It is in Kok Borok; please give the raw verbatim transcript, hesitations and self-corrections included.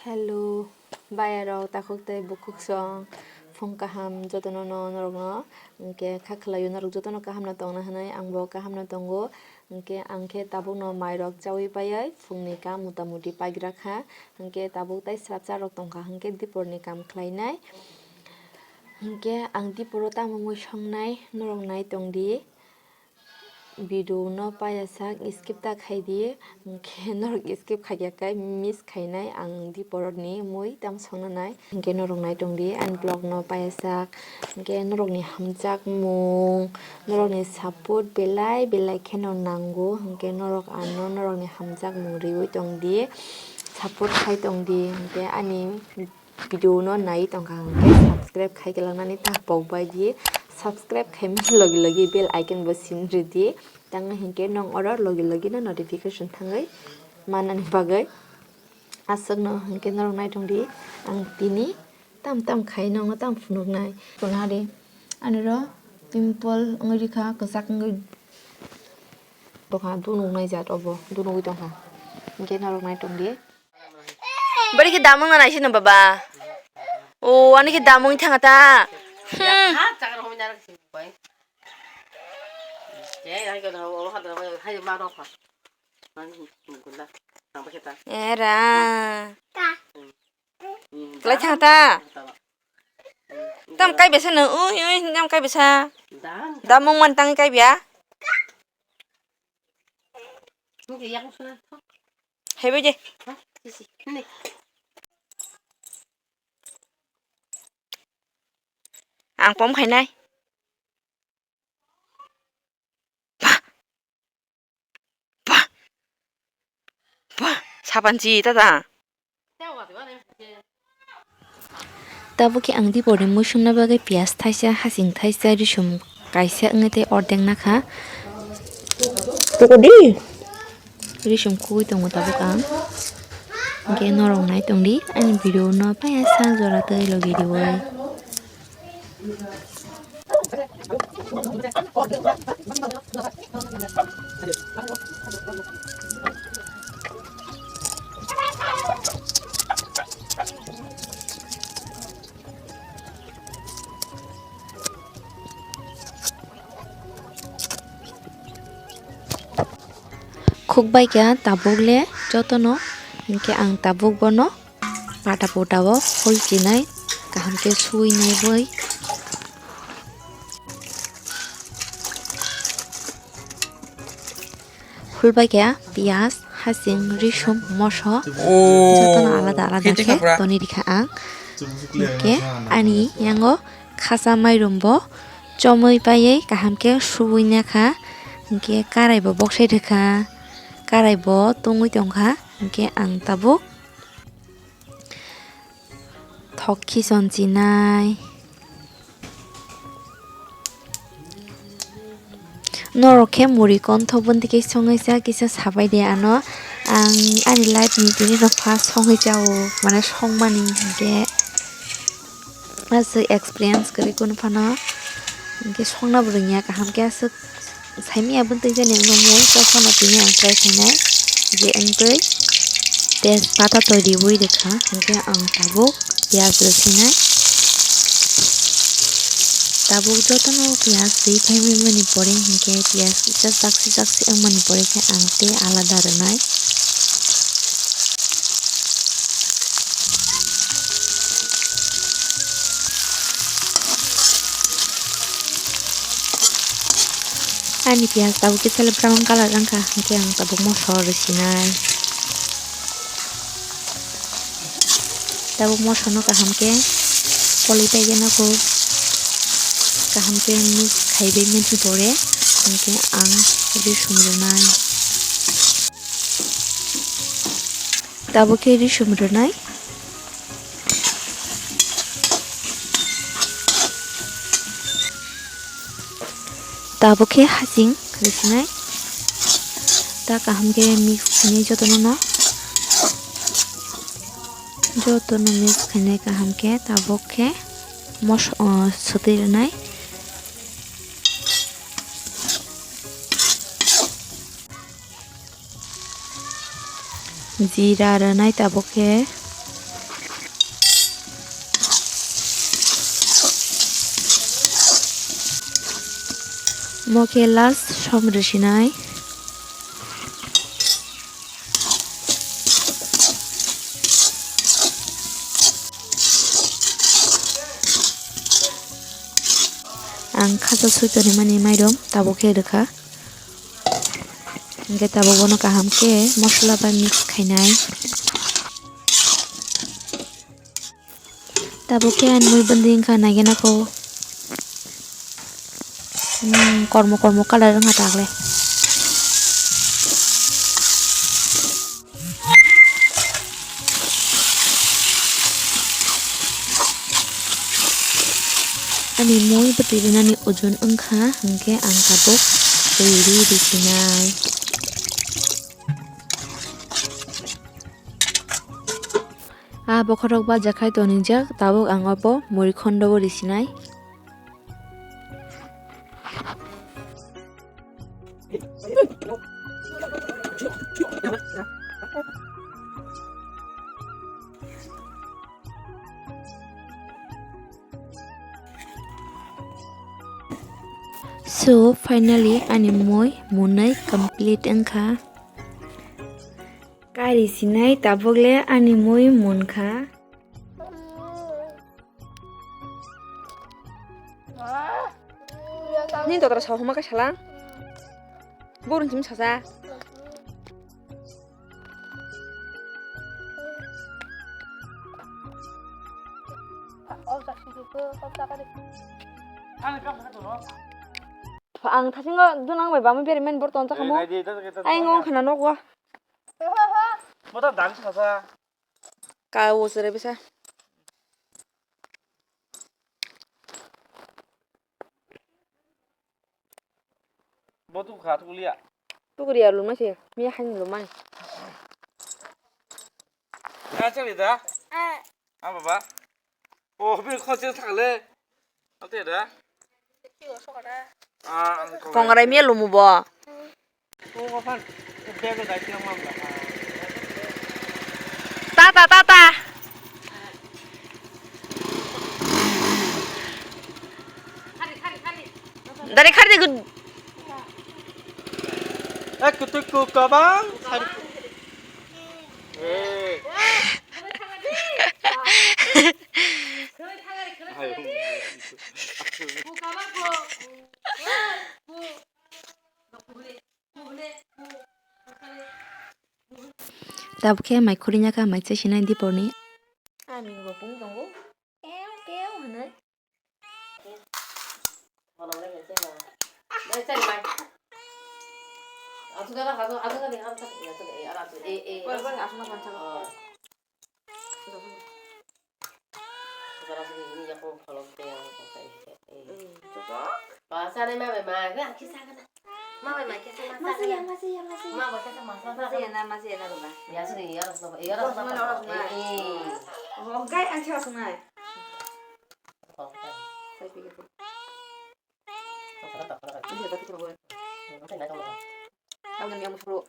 Hello, bayarok, takhuk tei bukhuk song, phung kaham jotono no norokno, hwnkhe kha khwlaio norok jotono kaham no tongna hwnwi, angbo kaham no tongo. Hwnkhe ang khe tabukno mairok chaui paiwi phungni kam mota moti paigra kha, hwnkhe tabuk tei swrapsa rok tongkha, hwnkhe diporni kam khlainai. Hwnkhe ang diporo tamo mui songnai norok nai tongdi. Video no paiya sak skip ta khaidi, hwnkhe norok skip khaiya khe miss khainai ang diporni mui tamo songna nai. Hwnkhe norok nai tongdi ani vlog no paiya sak, hwnkhe norokni hamjakmung, norokni support belai belai kheno nango, hwnkhe norok ano norokni hamjakmung riui tongdi, support khai tongdi, hwnkhe ani video no nai tongkha hwnkhe subscribe khai kwlangnani ta pok bai di. Subscribe khaimani logi logi bell icon bo sin ridi. Tang hwnkhe nong oro logi logi no notification thangwi manani bagwi. Aswkno hwnkhe norok nai tongdi. Ang tini tam tam khai nongno tam phunuknai. Phunuknadi. Ani ro pimple wngwi rikha, kwchak wngwi tongkha, dunuk nai jat obo, dunugwi tongkha. Hwnkhe norok nai tongdi. Bari khe damung na naisino baba. O, ani khe damung thanga ta. Hmm. Era. Kelai thanga ta. Tam kai besa no, ui, ui, tam kai besa. Damung man tang kai bia. Hebe je. Ang pom khainai. Bah. Bah. Bah. Sapan chi tata. Tabuk khe ang diporni mui songna bagwi piyas thaisa, hasing thaisa, risum kaisa wngwi tei ordek nakha. Risum khugwi tongo tabuk ang. Hwnkhe norok nai tongdi ani video no paiya sa jora tei logi riwi. Khukbai kha tabuk le jotono, hinkhe ang tabuk bono pata pota o hol chinai kaham khe suwi nai bai. Hulbai khe piyaj, hasing, risum, moso, jotono alada alada khe toni rikha ang. Hinkhe ani yango khasa mairum bo chomwi paiwi kaham khe subui nakha, hinkhe karai bo boksai rikha, karai bo tungwi tongkha, hinkhe ang tabuk thok khichon chinai. Norok khe muri kontho boni khe songwi cha kisa sabai de ano. Ang ani life ni tini no first songwi cha o, mane songmani hinkhe aswk experience kwrwi kunu phano, hinkhe songna bo rwngya kaham khe aswk. Saimya bwtwi jani wngmani tei phano tini ang try khainai je wngtwi tejpata twi riwi rwkha, hinkhe ang tabuk piyaj rwsinai. Tabuk jotono piyaj twi phaimani pore hinkhe piyaj kisa chaksi chaksi wngmani pore khe ang tei alada rwnai. Ani piyaj tabuk kisa le brown colour wngkha, hinkhe ang tabuk moso rwsinai. Tabuk moso no kaham khe kolwi paigwi nukgo, kaham khe mix khaiwi mani pore hinkhe ang risum rwnai. Tabuk khe risum rwnai. Tabuk khe hasing rwsinai. Ta kaham khe mix khainai jotono no. Jotono mix khainai kaham khe tabuk khe mos-, o, swtwi rwnai. Jira rwnai tabuk khe. Mo khe last som rwsinai. Ang khacha swi tonwi mani mairum tabuk khe rwkha. Hwnkhe tabuk bono kaham khe mosola bai mix khainai. Tabuk khe ani mui bwndwi wngkha naigena kho. Hmm, kormo kormo colour wngkha tagle. Ani mui bwtwi rinani ojon wngkha, hwnkhe ang tabuk twi ri risinai. Ah, bokhorok baja khai tonijak, tabuk ang obo muri khondogo risinai. So, finally, ani mui munwi complete wngkha. Kari sinai tabuk le ani mui munkha. Nini totra sao homa khe sala. Borun chim sasa. Ang thasingo dunang bai bamwi beri men bor ton chakamo. Ai ngong khana nokwa. Mota dang sasa. Ka wo sere bisa. Bo tu kha tu liya. Tu kri ya lu ma se. Mi han lu ma. Ka chali da. Ah, baba. Oh, bi kho se thakle. Ate da. Ah, ang ko. Kongrai mi lu mu bo. Tata, tata. Dari khari de gud. Ek tuku kabang. Eh. Ayo. Tabuk khe mai khuri nya kha, mai chai sinai diporni. Ani bo pung tongo. Keu, keu hwnwi. Masiya, masiya, masiya. Masiya na, masiya na, baba. Yasuni, yarasno, yarasno. Bosmai, orosmai. Eh, eh. Oh, gai, ang siya sungai. Sai pigi tu. Ini dah kita buat. Aku ni yang suruh.